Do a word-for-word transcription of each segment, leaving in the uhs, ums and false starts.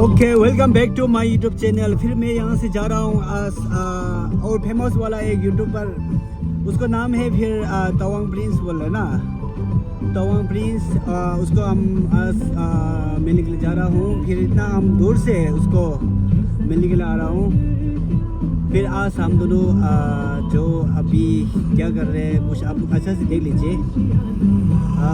Okay, welcome back to my YouTube channel. फिर मैं यहाँ से जा रहा हूँ आज, आ, और फेमस वाला एक यूट्यूबर, उसका नाम है फिर, आ, तवांग प्रिंस बोल रहे ना, तवांग प्रिंस। आ, उसको हम आज, आ, मिलने के लिए जा रहा हूँ। फिर इतना हम दूर से उसको मिलने के लिए आ रहा हूँ। फिर आज हम दोनों, आ, जो अभी क्या कर रहे हैं, कुछ आप अच्छा से देख लीजिए। आ,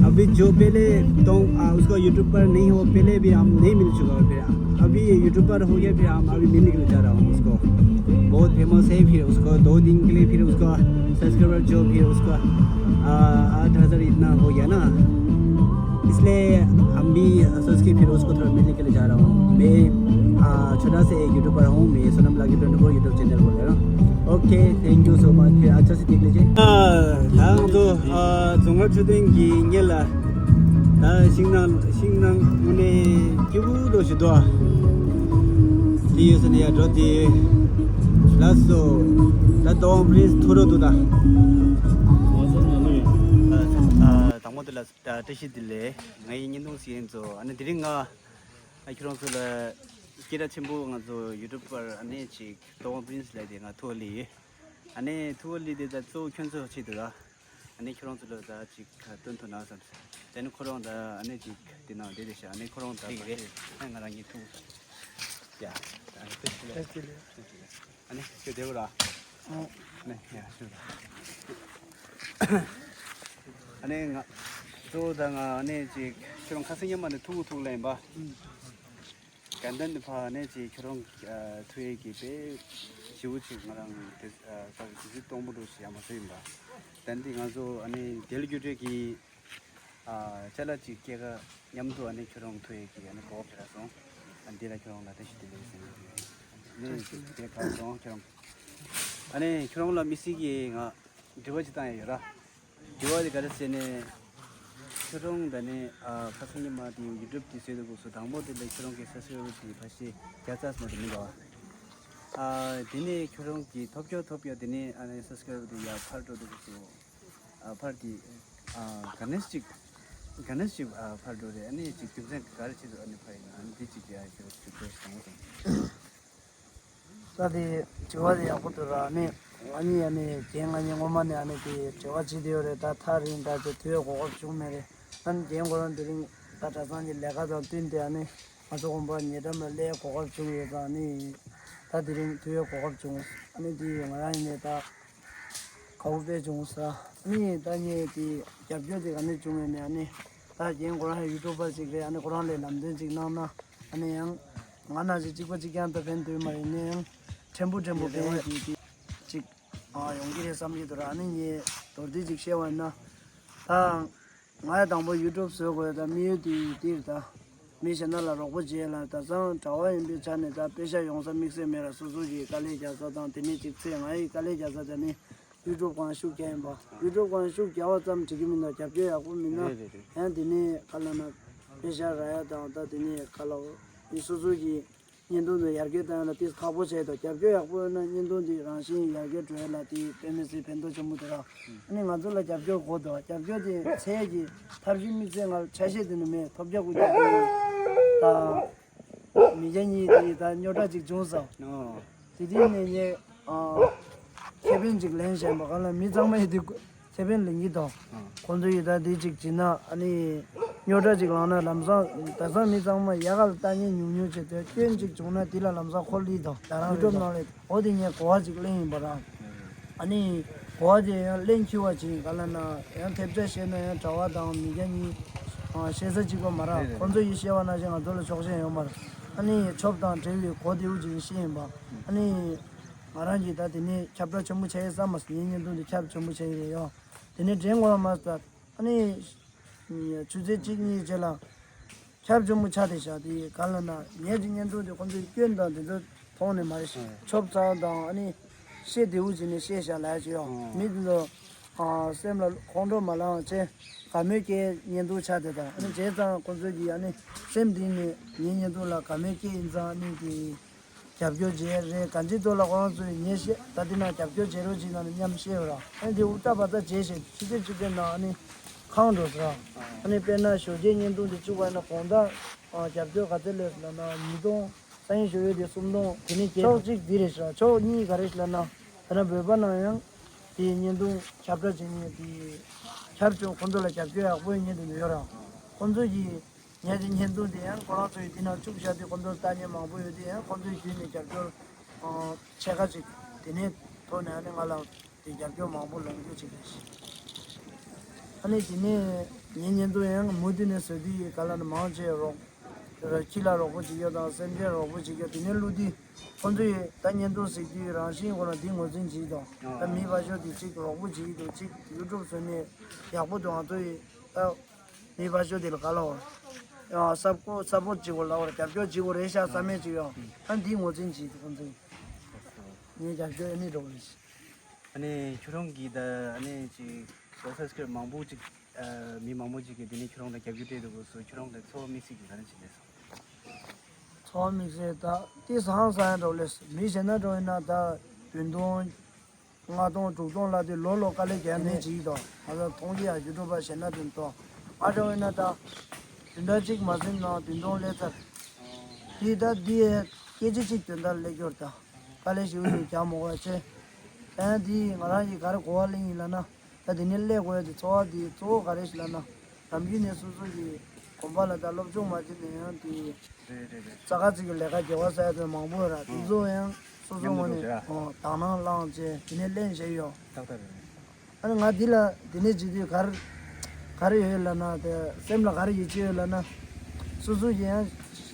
अभी जो पहले तो, आ, उसका यूट्यूब पर नहीं हो, पहले भी हम नहीं मिल चुका है। फिर अभी ये यूट्यूबर हो गया, फिर हम अभी मिलने के लिए जा रहा हूँ उसको। बहुत फेमस है, फिर उसको दो दिन के लिए फिर उसका सब्सक्राइबर जो फिर उसका, आ, आठ हज़ार इतना हो गया ना, इसलिए हम भी सोच के फिर उसको थोड़ा मिलने के लिए जा रहा हूँ। मैं, आ, छोटा से एक यूट्यूबर हूँ, मैं सोनम लागी ट्वेंटी फोर यूट्यूब चैनल बोल रहा हूँ। Okay, thank you so much. फिर अच्छा से देख लीजिए। ད་ང་ཚོ་རྫོང་དཀར་མཆོད་རྟེན་གྱི་སྔོན་ལ་ད་ཤིང་ནགས་ཤིང་ནགས་དངོས་གནས་སྐྱིད་པོ་འདུག་ཞུ་དོ། དེ་ཡོད་ས་ནས་ཡར་འགྲོ་དེ། ལགས་སོ། ད་ཏོང་རིས་ཐོ་རོ་འདུག་ད། དང་པོ་དེ་ལ་བཀྲ་ཤིས་བདེ་ལེགས། ང་ཡི་བརྙན་ཐུང་ཞིག་ཡིན་ཚོ། ཨ་ནི་དེ་རིང་ང་ཁྱེད་རང་ཚོ་ལ་སྐད་གྲགས་ཆེན་པོ་ང་ཚོ་ཡུ་ཊུབ་པར་ཨ་ནི་ཅིག་ཏོང་པྲིན་སི་ལབ་དེ་ང་ཐུག་ལི་ཡིན། ཨ་ནི་ཐུག་ལི་དེ་ད་གཙོ་བོ་ཁྱོད་ཚོ་ཆེད་དུ་ད། ཨ་ནི་ཁྱོད་རང་ཚོ་ལ་ད་ཅིག་སྟོན་ཐུབ་ན་བསམ། དེ་ནི་ཁོ་རང་ད་ཨ་ནི་ཅིག་དེ་ནང་བསྡད་དེ་ཤག་ཨ་ནི་ཁོ་རང་ད་ཅིག་རེད། ཨ་ང་རང་གཉིས་ཐུག་ཡ། ཨ་ནི་ཁྱོད་བདེ་པོ་ར། ཨ་ནི་ཡ་ཞུ། ཨ་ནི་ང་གཙོ་བོ་ད་ང་ཨ་ནི་ཅིག་ཁྱོད་རང་ཁ་སང་ཉི་མ་ནས་ཐུག་ཐུག་ལ་ཡིན་པ། དགའ་ལྡན་དུ་ཕ་ནས་ཅིག་ཁྱོད་རང་ཐུག་ཡས་ཀྱི་དཔེ་ཞེ་པོ་ཅིག་ང་རང་དེ་ས་གི་དུས་ཚོད་སྟོང་པོ་འདུག་ཞེས་ཡང་མ་ཟེར་ཡིན་པ། ད་འདི་ང་ཚོ་ཨ་ནི་དེ་ལ་རྒྱུ་འབྲས་ཀྱི་ཅ་ལག་ཅིག་སྐྱེལ་ག་མཉམ་དུ་ཨ་ནི་ཁྱོད་རང་ཐུག་ཡས་ཀྱི་ཨ་ནི་གོ་སྐབས་དེ་རག་སོང་། ཨ་ནི་དེ་ལ་ཁྱོད་རང་ལ་བཀྲ་ཤིས་བདེ་ལེགས་ཟེར་ནས་ནི་དེ་ག་སོང་ཁྱོད་རང་། ཨ་ནི་ཁྱོད་རང་ལ་དམིགས་བསལ་གྱི་ང་དྲི་བ་ཅིག་བཏང་ཡས་ཡོད་ར། དྲི་བ་དེ་ག་རེ་ཟེར་ནས། ཁྱོད་རང་ད་ནི་ཨ་ཁ་སང་ཉི་མ་དེ་ཡུ་ཊུབ་དེ་བཟོས་དུས་སྐབས་སུ་དང་པོ་དེ་ལས་ཁྱོད་རང་གི་སབ་སི་ཀ་རའེ་བར་དེ་ཕལ་ཆེར་བརྒྱ་རྩ་ཙམ་དེ་མི་འདུག་ཨ། ཨ་དེ་ནས་ཁྱོད་རང་གི་ཐོབ་ཀྱོག་ཐོབ་ཀྱོག་དེ་ནས་ཨ་ནི་སབ་སི་ཀ་རའེ་བར་དེ་ཡར་འཕར་འགྲོ་དུས་སྐབས་སུ་ཨ་འཕར་དེ་ཨ་ག་ནས་ཅིག་ག་ནས་ཅིག་ཨ་འཕར་འགྲོ་རེད། ཨ་ནི་ཅིག་རྒྱུ་མཚན་ག་རེ་བྱས་ཙང་ཨ་ནི་འཕར་ཡིན་ཨ་ནི་དེ་ཅིག་དེ་ཨ་ཁྱོད་ཅིག་དྲི་བ་དང་པོ་དང་། ད་དེ་དྲི་བ་དེ་ཡག་པོ་འདུག་ར། ཨ་ནི་ང་གཉིས་ཨ་ནི་རྒན་ང་གཉིས་སྔོན་མ་ནས་ཨ་ནི་དེ་འབྲེལ་བ་བྱེད་དེ་ཡོད་རེད། ད་ཐག་རིང་ད་ཚོ་ཐུག་ཡས་གོ་སྐབས་བྱུང་མེད་རེད། ཨ་ནི་རྒན་ཁོ་རང་དེ་རིང་ད་གྲྭ་ཚང་གི་ལས་ཀ་དང་བསྟུན་ཏེ་ཨ་ནི་ང་ཚོ་དགོན་པ་ཉེ་འགྲམ་ལ་སླེབས་གོ་སྐབས་བྱུང་ཡོད་ཙང་ཨ་ནི་ད་དེ་རིང་ཐུག་ཡས་གོ་སྐབས་བྱུང་། ཨ་ནི་དེ་ང་རང་ཡིན་ནས་ད་དགའ་པོ་དཔེ་བྱུང་ས། ཨ་ནི་ད་ངས་དེ་རྒྱབ་སྐྱོར་དེ་ག་ནས་བྱུང་ཡོད་མེད་ཨ་ནི་ད་རྒན་ཁོ་རང་ཡང་ཡུ་ཊུབ་པར་ཅིག་རེད། ཨ་ནི་ཁོ་རང་ལས་ལམ་སྟོན་ཅིག་གནང་ན་ཨ་ནི་ཡང་། ང་ནང་བཞིན་གཅིག་པ་གཅིག་རྐྱང་དུ་ཕན་ཐོགས་མ་ཡིན་ནའང་ཕྲན་བུ་ཕྲན་བུ་ཕན་ཡོན་གྱི་དེ་གཅིག་ཨ་ཡོང་གི་རེད་བསམ་གྱི་འདུག་ར། ཨ་ནི་ངས་མདོར་བསྡུས་གཅིག་བཤད་པ་ཡིན་ན། ད་ང་ཡང་དང་པོ་ཡུ་ཊུབ་བཟོ་དགོས་ད་དམིགས་ཡུལ་དེ་དེ་རེད་ད། མི་གཞན་དག་ལ་རོགས་པ་བྱེད་ལ་ད་ཙང་གྲྭ་པ་ཡིན་པའི་ཆ་ནས་ད་པེ་ཤ་ཡོང་ས་དམིགས་བསལ་མེད་ར། སོ་སོ་གི་དཀའ་ལས་རྒྱག་ས་དང་དེ་ནས་གཅིག་ཚེ་ང་ཡི་དཀའ་ལས་རྒྱག་ས་དེ་ནི། ཡུ་ཊུབ་སྒང་ཤུགས་རྒྱག་ཡིན་པ། ཡུ་ཊུབ་སྒང་ཤུགས་རྒྱག་པ་ཙམ་འགྲིག་གི་མིན་ད། རྒྱབ་སྐྱོར་ཡག་པོ་མིན་ན། རེད་རེད་རེད། ཡང་དེ་ནས་ག་ལ་ན་པེ་ཤ་རག་ཡ་དང་ད་དེ་ནས་ག་ལ་འོ་མི་སོ་སོ་གི་བརྙན་ཐུང་དེ་ཡར་རྒྱས་བཏང་ཡ་ལ་དེ་ཁག་པོ་བྱས་དང་། རྒྱབ་སྐྱོར་ཡག་པོ་ཡོད་ན་བརྙན་ཐུང་དེ་རང་བཞིན་ཡར་རྒྱས་འགྲོ་ཡ་ལ་དེ་དཔེ་མི་སྲིད་ཕན་ཐོགས་ཆེན་པོ་དེ་ར། ཨ་ནི་ང་ཚོ་ལ་རྒྱབ་སྐྱོར་དགོས་འདུག་རྒྱབ་སྐྱོར་དེ་ཚད་ཀྱི་ཐབས་ཤེས་དམིགས་བསལ་ང་ལ་ཆ་ཤས་དེ་ནི་མེད། ཐོབ་རྒྱག་དགོས་རྒྱུ་དེ་ད། མི་སྐྱ་གཉིས་དེ་ད་རྙོག་དྲ་ཅིག་བྱུང་སོང་། ཨོ། དེ་དུས་ནས་ངས་ཨ་ཁེ་ཕན་ཅིག་ལེན་བཞིན་པ་ག་ལ་མི་ཚང་མ་ཡིན་དུས་ཁེ་ཕན་ལེན་གྱི་དང་། ཨ། ཁོང་ཚོ་ཡིས་ད་དེ་ཅིག་བྱེད་ན་ཨ་ནི་རྙོག་དྲ་ཅིག་ལངས་ན་ལམ་སང་ད་སང་མི་ཚང་མ་ཡག་ག་ལ་ལྟ་ཉན་ཉུང་ཉུང་བྱས་ཏེ་སྐྱོན་ཅིག་བྱུང་ན་དེ་ལ་ལམ་སང་ཁོ་ལི་དང་ད་རང་ཡུ་ཊུབ་ནང་ལ་འོ་དེ་ངས་གོ་བ་ཅིག་ལེན་ཡིན་པ་རང་། ཨ་ནི་གོ་བ་དེ་ཡང་གླེང་འཁྱུ་བ་ཅིག་ག་ལ་ན་ཡང་ཐེབས་རྩ་བཤད་ན་ཡང་གྲྭ་པ་དང་མི་སྐྱ་གཉིས་ཨ་བཤད་ས་གཅིག་པ་མ་རེད། རེད་རེད། ཁོང་ཚོ་ཡིས་བཤད་པ་ནང་བཞིན་ང་ཚོ་ལ་ཆོག་མཆན་ཡོད་མ་རེད། ཨ་ནི་ཆོབ་དང་འབྲེལ་བའི་གོ་བདེ་པོ་ཅིག་བཤད་ཡིན་པ། ཨ་ནི་ང་རང་གིས་ད་དེ་ནས་ཁྱབ་བསྒྲགས་ཆེན་པོ་བྱས་ཡིན་བསམ་མ་སོང་། ངའི་བརྙན་ཐུང་དེ་ཁྱབ་ཆེན་པོ་བྱས་ཡིན་རེད་ཡོ། དེ་ནས་འདྲེན་དགོས་ལ་མ་ཟད་ཨ་ནི། ཆུ་ཚོད་གཅིག་གཉིས་རྗེས་ལ་ཁྱབ་ཆེན་པོ་ཆགས་ཏེ་བཞག་དེ་ག་ལ་ན་ངས་ཀྱི་བརྙན་ཐུང་དེ་ཁོང་ཚོའི་སྐྱོན་དང་དེ་ཚོ་མཐོང་ནས་མ་རེད། ཨང་། ཆོབ་ཚང་དང་ཨ་ནི་བཤད་བདེ་བོ་བྱས་ནས་བཤད་བཞག་ལ་ཡ་ཅི་ཡོང་། ཨང་། མི་དེ་ཚོ་ཨ་སེམས་ལ་ཁོང་ཁྲོ་མ་ལངས་བྱས་དགའ་མོས་སྐྱེ་བརྙན་ཐུང་ཆགས་དེ་དང་ཨ་ནི་བྱས་ཙང་ཁོང་ཚོ་གིས་ཨ་ནི་སེམས་གཏིང་ནས་ངའི་བརྙན་ཐུང་ལ་དགའ་མོས་སྐྱེ་ཡིན་ཙང་ཨ་ནི་དེ། རྒྱབ་སྐྱོར་བྱས་རེད། གང་ཅི་ཐོག་ལ་ཁོ་རང་ཚོས་ཉེས་བཤད་ད་འདི་ན་རྒྱབ་སྐྱོར་བྱེད་རོགས་བྱེད་ན་ནི་མཉམ་བཤད་ར། ཨ་ནི་དེ་འུ་ཏ་བ་ཏ་བྱས་བྱས་ཆུ་ཚོད་ཆུ་ཚོད་ནང་ཨ་ནི་ཁང་འགྲོ་ཟེར་ར། ཨ་ནི་དཔེར་ན་ཞོགས་ཀས་བརྙན་ཐུང་དེ་བཅུག་པ་ཡིན་ན་དགོང་དག་ རྒྱབ་སྐྱོར་ག་ཚད་སླེབས་ལབ་ན་ཉིས་སྟོང་། སང་ཉིན་ཞུ་ཡོད་དེ་སུམ་སྟོང་དེ་ནས་བརྒྱད། ཕྱོགས་གཅིག་འདི་རེད་ཤག་ཕྱོགས་གཉིས་ག་རེ་ལབ་ན། ད་ནི་བོད་པ་ནང་ཡང་དེའི་བརྙན་ཐུང་ཁྱབ་བསྒྲགས་བྱེད་མཁན་དེ་ཁྱབ་ཆེ་ཁོང་ཚོ་ལ་རྒྱབ་སྐྱོར་ཡག་པོ་ཡོད་མཁན་དེ་འདྲ་ཡོད་ར། ཁོང་ཚོ་གིས་ངས་དེ་བརྙན་ཐུང་དེ་ཡང་ཁོ་རང་ཚོ་ཡི་དེ་ནང་བཅུག་བཞག་དུས་ཁོང་ཚོར་ལྟ་མཁན་མང་པོ་ཡོད་དུས་ཡང་ཁོང་ཚོའི་བརྒྱུད་ནས་རྒྱབ་སྐྱོར་ཨ་ཕྱེད་ཀ་ཅིག་དེ་ནས་ཐོག་ནས་ཨ་ནི་ང་ལ་དེ་རྒྱབ་སྐྱོར་མང་པོ་ལོངས་སྤྱོད་བྱེད་ཀྱི་རེད། ཨ་ནི་དེ་ནས་ངའི་བརྙན་ཐུང་ཡང་མུ་མཐུད་ནས་བཟོ་དུས་ག་ལ་ནི་མང་ཆེ་རོགས་ཁྱི་ལ་རོགས་པ་བྱེད་རྒྱུ་དང་སེམས་ཅན་རོགས་པ་བྱེད་རྒྱུ་དེ་ནས་བླུགས་དུས་ཁོང་ཚོས་ད་བརྙན་ཐུང་གཟིགས་དུས་རང་བཞིན་ཁོ་ན་འདི་ངོས་འཛིན་བྱེད་དང་ད་མི་ཕར་ཞོག་དེ་གཅིག་རོགས་པ་བྱེད་དང་གཅིག་ཡུ་ཊུབ་བཟོས་ནས་ཡག་པོ་འདུག་ང་ཚོ་ཡི་ད། མི་ཕར་ཞོག་དེ་ལ་ག་ལ་བ། ཡང་སབ་ཀོ་སབ་པོར་བྱེད་དགོས་ལ་བ་རྒྱབ་སྐྱོར་བྱེད་དགོས་རེད་ཤག་བསམ་མེད་ཅིག་ཡོང་། ཨ་འདི་ངོས་འཛིན་བྱེད་དུས་ཁོང་ཚོས་ངའི་རྒྱབ་སྐྱོར་ཨ་ནི་འགྲོ་གི་རེད། ཨ་ནི་ཁྱོད་རང་གིས་ད་ཨ་ནི་ཅིག་སོ་སོ་སྐྱོར་མང་པོ་ཅིག་ཨ་མི་མང་པོ་ཅིག་གིས་དེ་ནས་ཁྱོད་རང་ལ་རྒྱབ་སྐྱོར་སྤྲད་འདུག་གོ་སོ་ཁྱོད་རང་ལ་ཚོར་བ་དམིགས་བསལ་གྱི་ག་རེ་བྱེད་ལས་སོང་། ཚོར་བ་དམིགས་བསལ་ད་ཏི་སང་སང་ཡང་འགྲོ་ལས་མི་གཞན་ན་འགྲོ་ཡིན་ན་ད་བདུན་སྟོང་། ལྔ་སྟོང་དྲུག་སྟོང་ལ་དེ་ལོ་ལོ་དཀའ་ལས་རྒྱག་ནས་ཅིག་དང་ང་ཚོ་མཐོང་རྒྱུ་ཡ་ཡུ་ཊུབ་པ་ཞེ་ན་དོན་ཏོ་ང་འདྲ་བས་ན་ད་བདུན་ཕྲག་གཅིག་མ་ཟིན་ནང་བདུན་སྟོང་སླེབས་ཚར། དེ་ད་དེ་སྐད་ཆ་གཅིག་དོན་དག་སླེབས་སྐྱོར་ད་དཀའ་ལས་ཞེ་པོ་ཞིག་རྒྱག་མ་དགོས་པ་བྱས། ད་ཡང་དེ་ང་རང་གིས་ག་རེ་གོ་བ་ལེན་ཡིན་ལབ་ན་ད་དེ་ནས་སླེབས་དགོས་ཡ་དེ་ཚོར་བ་དེ་གཙོ་བོ་ག་རེ་ཞིག་ལབ་ན་ནམ་རྒྱུན་ནས་སོ་སོ་གི་གོམ་པ་ལ་ད་སློབ་སྦྱོང་མ་བྱས་ནས་ཡང་དེ། རེད་རེད་རེད། རྩ་ཁ་ཚིག་གི་ལས་ཀ་རྒྱལ་བ་ས་ཡ་དོན་མང་པོ་ཡོད་ར་དེ་ཚོ་ཡང་སོ་སོ་ངོས་ནས་ཨོ་དག་སྣང་བླངས་བྱས་དེ་ནས་ལེན་བྱས་ཡོད། ཏག་ཏག་རེད། ཨ་ནི་ང་འདི་ལ་འདི་ནས་བྱེད་དུས་ག་རེ་ག་རེ་ཡོད་ལབ་ན་དེ་སེམས་ལ་ག་རེ་ཡིད་ཆེས་ཡོད་ལབ་ན། སོ་སོ་ཡིན་ཡང་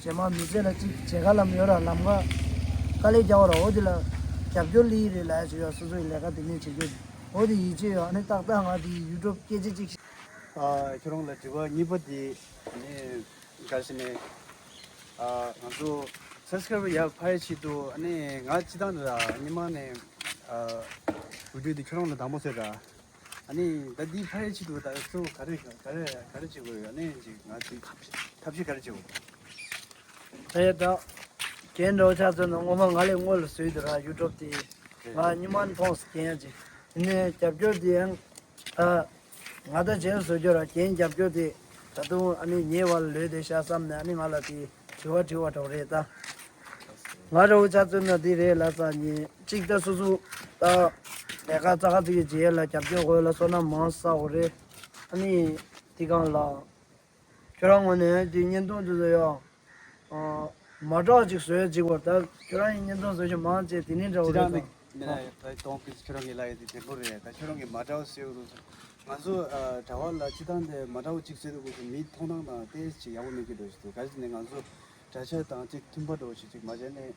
རྗེས་མ་མི་ཚེ་ལ་ཅིག་བྱེད་ག་ལམ་ཡོད་ར་ལམ་ཁ་དཀའ་ལས་རྒྱག་ར་འོ་དེ་ལ་རྒྱབ་སྐྱོར་ལི་རེད་ལབ་ཡ་ཅིག་ཡོད་སོ་སོ་ཡི་ལས་ཀ་འདི་ནས་བྱེད་རྒྱུ་འོ་དེ་ཡིད་ཆེས་ཡོད། ཨ་ནི་ཏག་ཏག་ང་འདི་ཡུ་ཊུབ་སྐད་ཆ་ཅིག་ཨ་ཁྱོད་རང་ལ་དྲི་བ་གཉིས་པ་དེ་ནི་ག་རེ་ཟེར་ནས་ཨ་ང་ཚོ་སབ་སི་ཀ་རའིབ་ཡར་འཕར་ཡ་ཆེད་དུ་ཨ་ནི་ང་སྤྱི་བཏང་དུ་ར་སྔོན་མ་ནས་ཨ་བི་ཌི་ཡོ་དེ་ཁྱོད་རང་ལ་དང་པོ་བཟོས་ར་ཨ་ནི་ད་འདི་འཕར་ཡ་ཆེད་དུ་ད་གཙོ་བོ་ག་རེ་ག་རེ་ག་རེ་བྱེད་དགོས་ཡོད་ཨ་ནི་ཅིག་ང་ཚོའི་ཐབས་ཤེས་ག་རེ་བྱེད་དགོས་རེད་ད། རྒན་འདྲ་བོ་ཆགས་ཚོད་ན་སྔོན་མ་ང་ལས་སྔོན་ལ་བཟོས་འདུག་ར་ཡུ་ཊུབ་དེ་ང་སྔོན་མ་མཐོང་སོང་རྒན་ཡ་ཅིག་ཡིན་ནའི་རྒྱབ་སྐྱོར་དེ་ཡང་ད། ང་ད་རྗེས་བཟོ་རྒྱུ་ར་རྒན་རྒྱབ་སྐྱོར་དེ་ད་དུང་ཨ་ནི་ཉེ་བར་ལོས་དེ་ཤ་བསམ་ནས་ཨ་ནི་ང་ལ་དེ་དྲི་བ་དྲི་བ་འདྲ་བོ་རེད་ད། ང་འདྲ་བོ་ཆ་མཚོན་ན་དེ་རེད་ལ་ས་ཉིན་གཅིག་ད་སོ་སོ་ད་ལས་ཀ་རྩ་ཁ་ཚིག་གི་རྗེས་ལ་རྒྱབ་སྐྱོར་དགོས་ལ་བསོད་ནམས་མང་ས་དགོས་རེད། ཨ་ནི་དེ་གང་ལ་ཁྱོད་རང་ངོས་ནས་དེ་བརྙན་ཐུང་དེ་ཚོ་ཡོད། མ་འདྲ་བ་ཅིག་བཟོས་ཅིག་བར་ད་ཁྱོད་རང་ཡིན་བརྙན་ཐུང་བཟོ་ཞིག་མང་ཆེ་དེ་ནས་འདྲ་བོ་རེད་ད། མེད་ན་ད་ཏོང་ཕིས་ཁྱོད་རང་གི་ལ་ཡི་དེ་དེ་འཕུར་རེད་ད་ཁྱོད་རང་གི་མ་འདྲ་བ་ཟེར་འདུག་ང་ཚོ་གྲྭ་བ་ལ་སྤྱི་བཏང་དེ་མ་འདྲ་བ་ཅིག་ཟེར་འདུག་གོ་མི་མཐོང་སྟངས་དང་ཏོག་ཙམ་ཅིག་ཡག་པོ་མེད་ཀྱི་འགྲོ་ཞིག་འདུག་ག་རེ་ཟེར་ནས་ང་ཚོ་གྲྭ་ཆ་དང་ཅིག་མཐུན་པ་འགྲོ་ཞིག་ཅིག་མ་བྱས་ནས་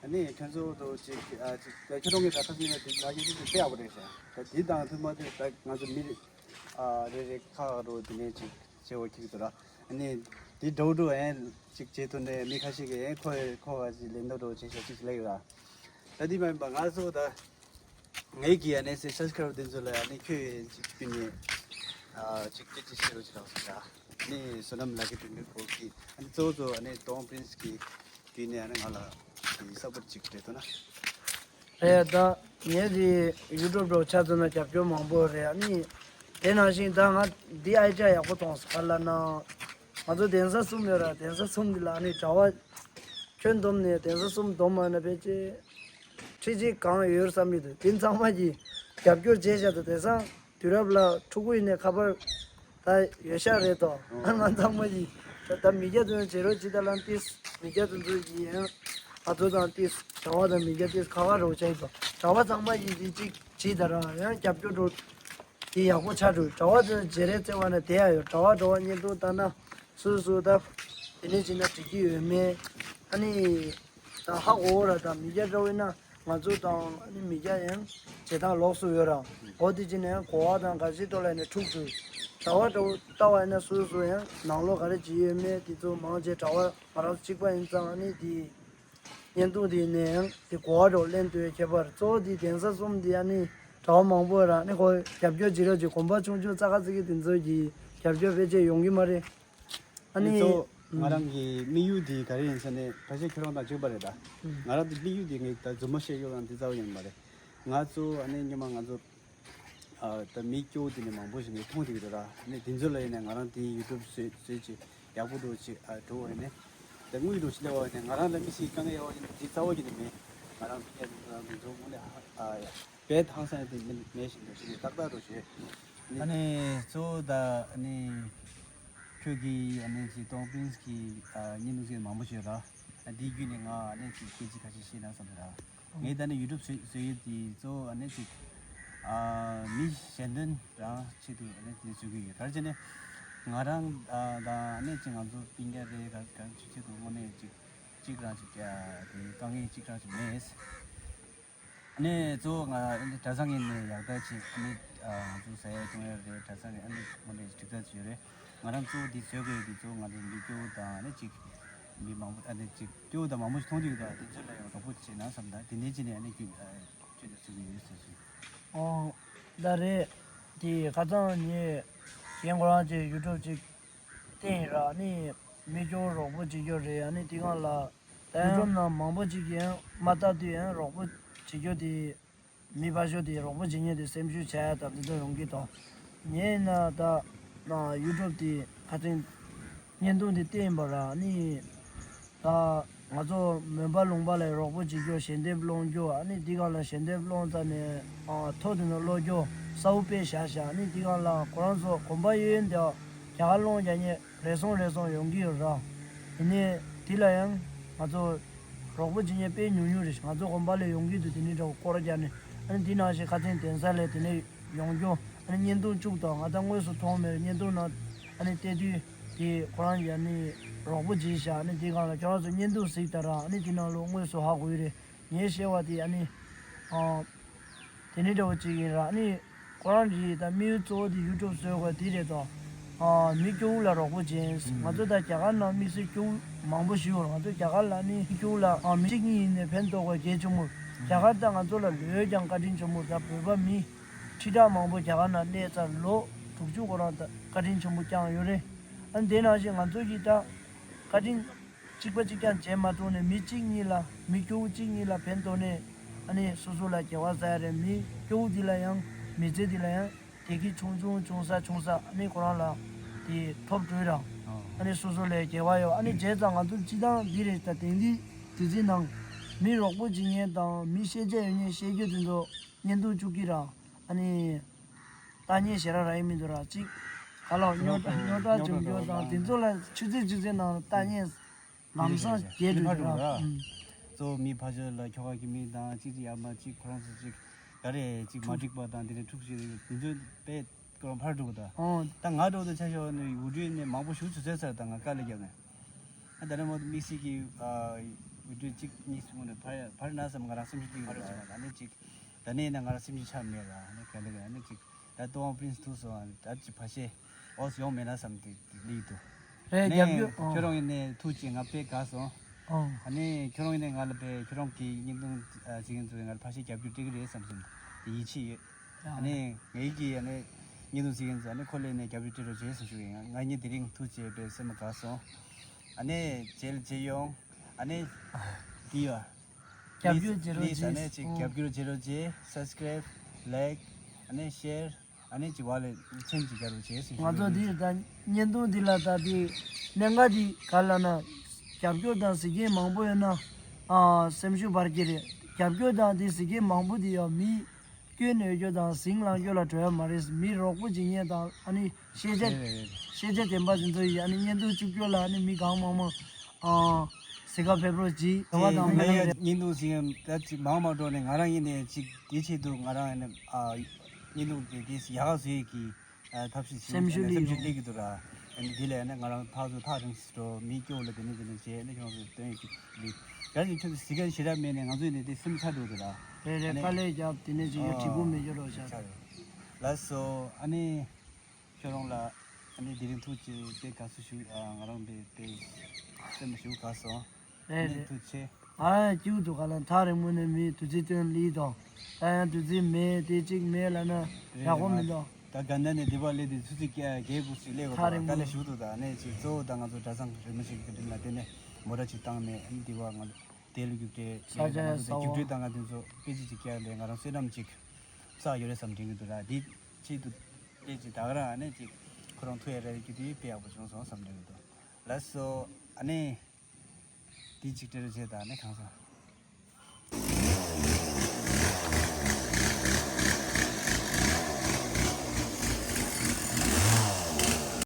ཨ་ནི་ཁྱོད་ཚོ་དུ་ཅིག་ཨ་ཅིག་ད་ཁྱོད་རང་གི་གྲྭ་ཁ་ཟེར་ནས་དེ་ལ་ཡི་དེ་དཔེ་ཡག་པོ་རེད་ཤག་ད་དེ་དང་མཐུན་པ་དེ་ད་ང་ཚོ་མི་རེ་ཨ་རེ་རེ་ཁག་འགྲོ་དེ་ནས་ཅིག་བྱེད་འོ་ཁྱེར་འདུག་ར། ཨ་ནི་དེ་འགྲོ་འགྲོ་ཨེ་ཅིག་བྱེད་ཐུབ་ནས་མི་ཁ་ཤས་ཀྱིས་ཨེ་ཁོ་ཁོ་བ་ཅིག་ལེན་འདོད་འགྲོ་བྱེད་ཤོག་ཅིག་ལབ་ཡོད་ར། ད་དེ་མ་ཡིན་པ་ང་ཚོ་ད་ངའི་གི་ཨ་ནི་སེ་སབ་སི་ཀ་རའིབ་དེ་ཚོ་ལ་ཨ་ནི་ཁྱོད་ཅིག་བསྐུལ་ནས་ཨ་ཅིག་སྐད་ཆ་བཤད་རོགས་ཅིག་ལབ་སོང་ར། ཨ་ནི་བསོད་ནམས་ལགས་ཀྱི་དྲན་པའི་སྐོར་གྱི་ཨ་ནི་གཙོ་བོ་གཙོ་བོ་ཨ་ནི་ཏོང་པི་རིན་སི་གི་བརྒྱུད་ནས་ཨ་ནི་ང་ལ་དེ་སབ་པོར་ཅིག་སྤྲད་ཐུབ་ན། རེད་ད། ངས་དེ་ཡུ་ཊུབ་འདྲ་བོ་ཆ་མཚོན་ན་རྒྱབ་སྐྱོར་མང་པོ་རེད་ཨ་ནི། དེ་ནང་བཞིན་ད་ང་འདི་ཨའི་ཌི་ཡ་ཡག་པོ་མཐོང་སོང་ག་ལབ་ན། ང་ཚོ་གདན་ས་གསུམ་ཡོད་ར་གདན་ས་གསུམ་འདི་ལ་ཨ་ནི་གྲྭ་བ་ཁྱོན་བསྡོམས་ནས་གདན་ས་གསུམ་བསྡོམས་མ་ན་ཕལ་ཆེར་ཁྲི་གཅིག་གང་ཡོད་བསམ་གྱི་འདུག་དེ་ཚང་མ་གིས་རྒྱབ་སྐྱོར་བྱས་བཞག་འདུག་དེང་སང་དུས་རབས་ལ་ཕྲུ་གུ་ཡིན་ནའི་ཁ་པར་ད་ཡོད་ཤག་རེད་དོ། ང་ཚང་མ་གིས་ད་མི་སྐྱ་ཚོ་བྱེད་རོགས་བྱེད་ད་ལམ་ཏིས་མི་སྐྱ་ཚོ་ཚོ་གིས་ཡང་ང་ཚོ་དང་ཏིས་གྲྭ་བ་དང་མི་སྐྱ་ཏིས་ཁ་པར་རོགས་བྱས་དོ། གྲྭ་བ་ཚང་མ་གིས་དེ་གཅིག་བྱེད་ད་ར་ཡང་རྒྱབ་སྐྱོར་འགྲོ་དེ་ཡག་པོ་ཆགས་འགྲོ། གྲྭ་བ་ཚོ་བྱེད་རེས་བརྩེ་བ་ན་དེ་ཡང་ཡོད། གྲྭ་བ་གྲྭ་བ་བརྙན་ཐུང་ལྟ་ན་སུ་སུ་ད་དེ་ནས་བྱེད་ན་འགྲིག་གི་ཡོད་མེད་ཨ་ནི། ད་ཧ་གོ་བོ་ར་ད་མི་སྐྱ་འདྲ་བོ་ཡིན་ན་ང་ཚོ་དང་ཨ་ནི་མི་སྐྱ་ཡང་བྱེད་སྟངས་ལོགས་སུ་ཡོད་ར། འོ་དེ་ཅི་ནས་ཡང་གོ་བ་དང་ག་ཅི་ཐོག་ལ་ནས་འཁྲུག་འཁྲུག་གྲྭ་བ་འདྲ་བོ་ལྟ་བ་ཡིན་ན་སུ་སུ་ཡང་ནང་ལོགས་ག་རེ་བྱེད་ཡོད་མེད་དེ་ཚོ་མང་ཆེ་གྲྭ་བ་ང་རང་ཚོ་གཅིག་པ་ཡིན་ཙང་ཨ་ནི་དེ་བརྙན་ཐུང་དེ་ནས་ཡང་དེ་གོ་བ་འདྲ་བོ་ལེན་ཐུབ་ཡོད་ཁྱད་པར་གཙོ་བོ་དེ་གདན་ས་གསུམ་དེ་ཨ་ནི་གྲྭ་བ་མང་པོ་ར་ཨ་ནི་ཁོ་རྒྱབ་སྐྱོར་བྱེད་རོགས་ཀྱི་གོམ་པ་ཆུང་ཆུང་རྩ་ཁ་རྩི་གི་དེ་ཚོ་གི་རྒྱབ་སྐྱོར་ཕལ་ཆེར་ཡོང་གི་མ་རེད། ཨ་ནི་ཨ་ནི་གཙོ་བོ་ང་རང་གི་དམིགས་ཡུལ་དེ་ག་རེ་ཡིན་ཟེར་ནས་ཕལ་ཆེར་ཁྱོད་རང་དང་གཅིག་པ་རེད་ད། ང་རང་གི་དམིགས་ཡུལ་དེ་ངས་ད་རྫུན་མ་བཤད་ཡོད་རང་དེ་རྩ་བ་ཡིན་མ་རེད། ང་ཚོ་ཨ་ནི་སྔོན་མ་ང་ཚོ་ཨ་ད་མི་སྐྱོ་བོ་དེ་ནས་མང་པོ་ཞིག་ངས་མཐོང་བསྡད་ཀྱི་འདུག་ར། ཨ་ནི་དེ་ཚོ་ལ་ཡིན་ནས་ང་རང་དེ་ཡུ་ཊུབ་བཟོས་བཟོས་ཅིག་ ཡག་པོ་འདུག་ཅེས་ཨ་འགྲོ་བ་ཡིན་ནས། ད་དངུལ་འདུག་ཅེས་སླེབས་པ་ཡིན་ནས་ང་རང་ལ་མི་སྲིད་དཀའ་ངལ་ཡོད་པ་ཡིན་ན་དེ་རྩ་བ་ཉིད་ནས་མེད། ང་རང་ཕ་གིར་འགྲོ་ན་མི་འགྲོ་དངོས་གནས་ཨ་ཡ་བས་ཧང་སང་ཡ་དེ་མེད་མེད་བཞིན་འགྲོ་ཞིག་ནས་ཏག་ཏག་འགྲོ་ཞེས། ཨ་ནི་གཙོ་བོ་ད་ཨ་ནི་ཁྱོད་ཀྱིས་ཨ་ནི་ཅིག་ཏོང་པིན་སི་གི་ཨ་བརྙན་ཐུང་ཟེར་མང་པོ་ཞིག་ཡོད་ར། ཨ་འདིའི་བརྒྱུད་ནས་ང་ཨ་ནི་ཅིག་སྐད་ཆ་ཁ་ཤས་བཤད་ན་བསམ་ར། ངས་ད་ནི་ཡུ་ཊུབ་བཟོ་བཟོ་ཡུལ་དེ་གཙོ་བོ་ཨ་ནི་ཅིག་ཨ་མི་གཞན་དོན་རང་ཆེད་དུ་ཨ་ནི་དེ་བཟོ་གི་ཡོད། ག་རེ་བྱས་ནས་ང་རང་ཨ་དང་ཨ་ནི་ཅིག་ང་ཚོ་སྤུན་ཀྱག་རེད། ག་ག་ཆེད་ཆེད་དུ་དངོས་གནས་ཅིག་གཅིག་རང་ཅིག་ཨ་དེ་དཀའ་ངལ་གཅིག་རང་ཅིག་མེད། ཨ་ནི་གཙོ་བོ་ང་ཨ་ནི་གྲྭ་ཚང་ངོས་ནས་ཡག་ཐག་ཆེད་ཨ་ནི་ཨ་ང་ཚོ་ཟ་ཡ་བཙོང་ཡ་རེད། གྲྭ་ཚང་གི་ཨ་ནི་དངོས་གནས་སྒྲིག་ཐག་ཆོད་རེད། ང་རང་གཙོ་བོ་འདི་བཟོས་དགོས་ཡོད་དེ་གཙོ་བོ་ང་ཚོ་མི་སྐྱོ་བོ་དང་ཨ་ནི་ཅིག་མི་མང་པོ་ཨ་ནི་ཅིག་སྐྱོ་བོ་དང་མང་པོ་ཞིག་མཐོང་གི་ཡོད་ད། དེ་ཚོ་ལ་ཡང་རོགས་པ་བྱེད་ན་བསམ་ད་དེ་འདྲའི་ཅི་ནས་ཨ་ནི་ཁྱོད་ཨ་ཁྱོད་ཚོ་བཟོས་གི་ཡོད་ཟེར་ཞིག་ཨོ། ད་རེད། དེ་ཁ་སང་ངས་གཞན་ཁོ་རང་ཚོའི་ཡུ་ཊུབ་ཅིག་བསྟན་ཡིན་ར། ཨ་ནི་མི་སྐྱོ་བོ་རོགས་པ་བྱེད་རྒྱུ་རེད། ཨ་ནི་དེ་སྒང་ལ་ཡུ་ཊུབ་ནང་མང་པོ་ཅིག་ཡང་མ་ལྟ་དུས་ཡང་རོགས་པ་བྱེད་རྒྱུ་དེ། མི་ཕར་ཞོག་དེ་རོགས་པ་བྱེད་མཁན་དེ་སེམས་ཤུགས་ཆག་ཡ་དང་དེ་ཚོ་ཡོང་གི་འདུག་ངས་ན་ད་ན་ཡུ་ཊུབ་དེ་ཁ་སང་བརྙན་ཐུང་དེ་བལྟས་ཡིན་པ་ར། ནི་ད་ང་ཚོ་མོན་པ་ལུང་པ་ལ་རོགས་པ་བྱེད་རྒྱུ་ཞལ་འདེབས་སློང་རྒྱུ། ཨ་ནི་དེ་སྒང་ལ་ཞལ་འདེབས་སློང་ཙ་ནས་ཨ་ཐོ་དེ་ཚོ་སློག་རྒྱུ་གསལ་པོ་དཔེ་བཞག་བཞག་ཨ་ནི་དེ་སྒང་ལ་ཁོ་རང་ཚོ་གོམ་པ་གཡས་གཡོན་དེ་རྒྱ་གར་སློང་རྒྱག་མཁན་རེ་ཟུང་རེ་ཟུང་ཡོང་གི་ཡོད་ར། དེ་ནས་དེ་ལ་ཡང་ང་ཚོ་རོགས་པ་བྱེད་མཁན་དཔེ་ཉུང་ཉུང་རེད། ང་ཚོ་དགོན་པ་ལ་ཡོང་གི་འདུག་དེ་ནས་འདྲ་བོ་སྐོར་རྒྱག་ནས་ཨ་ནི་དེ་ནང་བཞིན་ཁ་སང་གདན་ས་ལ་དེ་ནས་ཡོང་རྒྱུ། ཨ་ནི་བརྙན་ཐུང་བཅུག་དང་ང་ད་དངོས་སུ་མཐོང་མེད། བརྙན་ཐུང་ནང་ཨ་ནི་བལྟས་དུས་དེ་ཁོ་རང་གིས་ཨ་ནི་རོགས་པ་བྱས་ཤག་ཨ་ནི་དེ་སྒང་ལ་ཁྱོད་རང་ཚོ་བརྙན་ཐུང་གཟིགས་དང་ར། ཨ་ནི་དེ་ནང་ལོགས་དངོས་སུ་ཧ་གོ་གི་རེད། ངས་བཤད་པ་དེ་ཨ་ནི་ཨ། དེ་ནི་འདྲ་བོ་ཅིག་ཡིན་ར། ཨ་ནི་ཁོ་རང་གིས་ད་དམིགས་ཡུལ་གཙོ་བོ་དེ་ཡུ་ཊུབ་བཟོས་དགོས་དེ་རེད་དོ། ཨ་མི་སྐྱོ་བོ་ལ་རོགས་པ་བྱེད། ང་ཚོ་ད་རྒྱ་གར་ནང་དམིགས་བསལ་སྐྱོ་བོ་མང་པོ་ཞིག་ཡོད་རེད། ང་ཚོ་རྒྱ་གར་ལ་ནི་མི་སྐྱོ་བོ་ལ་ཨ་མི་གཅིག་གཉིས་ཡིན་ནའི་ཕན་ཐོགས་པ་གལ་ཆེན་པོ། རྒྱ་གར་ད་ང་ཚོ་ལ་ལོས་ཀྱང་བཀའ་དྲིན་ཆེན་པོ། ད་བོད་པ་མི་ཁྲི་ཕྲག་མང་པོ་རྒྱ་གར་ནང་གནས་ཚར། ལོ་དྲུག་ཅུ་ཁོ་རང་ད་བཀའ་དྲིན་ཆེན་པོ་བསྐྱངས་ཡོད་རེད། ཨ་ནི་དེ་ནང་བཞིན་ང་ཚོ་གིས་ད་བཀའ་དྲིན་གཅིག་པ་གཅིག་རྐྱང་བྱས་མ་གཏོགས་ནས་མི་གཅིག་གཉིས་ལ་མི་སྐྱོ་བོ་གཅིག་གཉིས་ལ་ཕན་ཐོགས་ནས་ཨ་ནི་སོ་སོ་ལ་སྐྱེ་བ་བསགས་ཡ་རེད། མི་སྐྱོ་བོ་འདི་ལ་ཡང་མི་ཚེ་འདི་ལ་ཡང་བདེ་སྐྱིད་ཆུང་ཆུང་ཆུང་ས་ཆུང་ས་ཨ་ནི་ཁོ་རང་ལ་དེ་ཐོབ་འགྲོ་ར། ཨ་ནི་སོ་སོ་ལ་སྐྱེ་བ་ཡོད། ཨ་ནི་བྱས་ཙང་ང་ཚོ་སྤྱི་བཏང་འདི་རེད། ད་དེང་འདི་དུས་ཚོད་ནང་མི་རོགས་པ་བྱེད་མཁན་དང་མི་ཤེས་བྱ་ཡོད་མཁན་ཤེས་རྒྱུ་དེ་ཚོ་བརྙན་ཐུང་བཅུག་གི་ར། ཨ་ནི། ལྟ་ཉན་ཞེ་དྲག་རག་གི་མི་འདུག་ར། གཅིག་ག་ལ་རྙོག་དྲ་རྙོག་དྲ་འཇོམས་རྒྱུ་དང་དེ་ཚོ་ལ་ཆུ་ཚོད་ཆུ་ཚོད་ནང་ལ་ལྟ་ཉན་ལམ་སང་རྒྱས་འགྲོ་གི་ར། ཨུམ། གཙོ་བོ་མི་ཕར་ཕྱོགས་ལ་ཁྱོ་ག་གི་མི་དང་གཅིག་གཅིག་ཡར་མར་གཅིག་ཁོ་རང་ཚོ་གཅིག་ག་རེ་གཅིག་མ་འགྲིག་པ་དང་དེ་འདྲ་འཁྲུག་ཞིག་དེ་ཚོ་དཔེ་ཁོ་རང་ཕར་འགྲོ་གི་འདུག་ཨོ། ད་ང་འགྲོ་དུས་ཆ་ཤོག་ནི་ཝི་ཌི་ཡོ་ནས་མང་པོ་ཞིག་བཟོས་ཚར། ད་ང་དཀའ་ལས་བརྒྱབ་ནས་ཨ་ད་ནི་མོ་དམིགས་བསལ་གྱི་ཝི་ཌི་ཡོ་གཅིག་གཉིས་གསུམ་ནས་ཕར་ཕར་ན་བསམ། ང་རང་སེམས་ཤུགས་གཏིང་རུ་ཕར་ཕྱིན་པ་ད་ནི་གཅིག་ད་ནས་ན་ང་རང་སེམས་ཤུགས་ཆག་མེད་ལ། ཨ་ནི་ག་ལེ་ག་ཨ་ནི་ཅིག་ད་ཏོང་པིན་སི་ཐུག་སོང་། ཨ་ནི་ད་ཅིག་ཕ་ཤེ་ཨོ་སི་ཡོང་མེད་ན་བསམ་དེ་ལི་འདུག་རེད། ཨ་ནི་རྒྱབ་སྐྱོར། ཨོ། ཁྱོད་རང་ཡིན་ནས་ཐུག་ཅིག་ང་དཔེ་དགའ་སོང་། ཨོ། ཨ་ནི་ཁྱོད་རང་ཡིན་ནས་ང་ལ་དཔེ་ཁྱོད་རང་གི་བརྙན་ཐུང་ཨ་གཟིགས་མཁན་ཚོས་ང་ལ་ཕ་ཤེ་རྒྱབ་སྐྱོར་སྤྲད་ཀྱི་རེད་བསམ་བསམ་དེ་ཡིད་ཆེས་ཡོད། ཨ་ནི་ངའི་གི་ཨ་ནི་བརྙན་ཐུང་གཟིགས་མཁན་ཚོ་ཨ་ནི་ཁོ་ལས་ནས་རྒྱབ་སྐྱོར་སྤྲད་རོགས་བྱེད་ཟེར་ཞུ་གི་ཡིན། ང་ང་གཉིས་དེ་རིང་ཐུག་ཅིག་དཔེ་སེམས་དགའ་སོང་། ཨ་ནི་རྗེས་ལ་མཇལ་ཡོང་། ཨ་ནི་དེ་ཡོད། རྒྱབ་སྐྱོར་བྱེད་རོགས་please ཨ་ནི་བྱེད། ཅིག་ཨོ། རྒྱབ་སྐྱོར་བྱེད་རོགས་བྱེད། སབ་སི་ཀ་རེབ། ལའིཀ། ཨ་ནི་ཤེར། ཨ་ནི་ཅིག་བ་ལས་མཚན་ཅིག་རྒྱག་རོགས་བྱེད་ཟེར་ཞུ། ང་ཚོ་འདི་ད་བརྙན་ཐུང་འདི་ལ་ད་དེ་གནད་འགག་འདི་ག་ལ་ན་རྒྱབ་སྐྱོར་དང་གཟིགས་མཁན་མང་པོ་ཡོད་ན་ཨ་སེམས་ཤུགས་འབར་གྱི་རེད། རྒྱབ་སྐྱོར་དང་དེ་གཟིགས་མཁན་མང་པོ་འདི་ཡང་མི་སྐྱོན་ནོད་རྒྱུ་དང་ཟིང་ལངས་རྒྱུ་ལ་འགྲོ་ཡ་མ་རེད། མི་རོགས་པ་བྱེད་མཁན་དང་ཨ་ནི་ཤེས་བྱ་རེད་རེད་རེད། ཤེས་བྱ་ལྡན་པ་དེ་ཚོ་ཡིས་ཨ་ནི་བརྙན་ཐུང་བཅུག་རྒྱུ་ལ་ཨ་ནི་མི་གང་མང་མང་ཨ་གཟིགས་ག་ཕེབས་རོགས་གྱིས། དེ་བ་དང་ངས་མི་ཡ་ལ་བརྙན་ཐུང་ཟིན་ད་ཅིག་མང་མ་འགྲོ་ནས་ང་རང་ཡིན་ནས་ཅིག་དེ་ཆེད་དུ་ང་རང་ཡིན་ནས་ཨ་བརྙན་ཐུང་དེ་དེ་ཡག་ག་བཟོས་ཀྱི་ཨ་ཐབས་ཤེས་བྱེད་སེམས་ཤུགས་སླེབས་སེམས་ཤུགས་ཡོང་སླེབས་ཀྱི་འདུག་ར། ཨ་ནི་དེ་ལས་ཨ་ནི་ང་རང་ཕར་ཚུར་ཐག་རིང་སུ་འགྲོ། མི་སྐྱོ་བོ་ལ་དེ་ནས་དེ་ནས་བྱས་ཨ་ནི་ཁྱོད་ཚོ་སྟོན་ཡོད་ཀྱི་འདུག་ད་ཅིག་ཁྱོད་ཚོ་གཟིགས་མཁན་ཞེ་དྲག་མེད་ནས་ང་ཚོ་ཡིན་ནས་དེ་སེམས་ཚ་འགྲོ་གི་ར། རེད་རེད། ཨ་ནི་དཀའ་ལས་རྒྱབ་དེ་ནས་ཅིག་ཡོད་འགྲིག་པོ་མེད་རྒྱུ་རོགས་ཤག་ལགས་སོ། ཨ་ནི་ཁྱོད་རང་ལ་ཨ་ནི་དེ་རིང་ཐུགས་རྗེ་ཆེ་དགའ་བསུ་ཞུ། ཨ་ང་རང་དཔེ་དཔེ་སེམས་ཞུ་དགའ་སོང་། རེད་ཨ་ནི་རེད། ཐུགས་རྗེ་ཆེ། ང་ཡང་སྐྱིད་འདུག་ག་ལ་ཐག་རིང་མོ་ནས་མི་དུས་ཚོད་སྟོན་ལི་དང་ད་ཡང་དུས་ཚོད་མེད་དེ་གཅིག་མེད་ལ་ན་རེད་ཡག་པོ་རེད། མི་ང་འདུག་ད་དགའ་ན་ནས་འདི་པར་སླེབས་དུས་ཆུ་ཚོད་བརྒྱད་དགུ་ཞིག་སླེབས་དགོས་ཐག་རིང་པོ་དཀའ་ལས་ཞུ་འདུག་ད་ནས་ཅིག་གཙོ་བོ་ད་ང་ཚོ་གྲྭ་ཚང་རིན་པོ་ཆེ་གི་འགྲིམ་ལ་དེ་ནས་མོ་ཊ་ཅིག་བཏང་ནས་ཨ་ནི་འདི་པར་ང་ཚོ་དེ་ལུ་རྒྱུགས་སྤྲད་ས་ཆ་ཡ་ས་བ་རྒྱུགས་སྤྲོད་བཏང་ག་དེ་ཚོ་དཔེ་ཆ་ཅིག་བསྐྱལ་ལས་ང་རང་བསོད་ནམས་ཅིག་བསགས་ཡོད་རེད་བསམ་དྲན་གྱི་འདུག་ར། འདི་ཆེད་དུ་སླེབས་ཅིག་ད་ག་རང་ཨ་ནས་ཅིག་ཁོ་རང་ཐུག་ཡ་རེ་རྒྱུ་དེ་དཔེ་ཡག་པོ་བྱུང་སོང་བསམ་དྲན་གྱི་འདུག་ལགས་སོ། ཨ་ནི། དེ་གཅིག་སྤྲད་རོགས་བྱེད་དང་། ཨ་ནི་གང་ཟག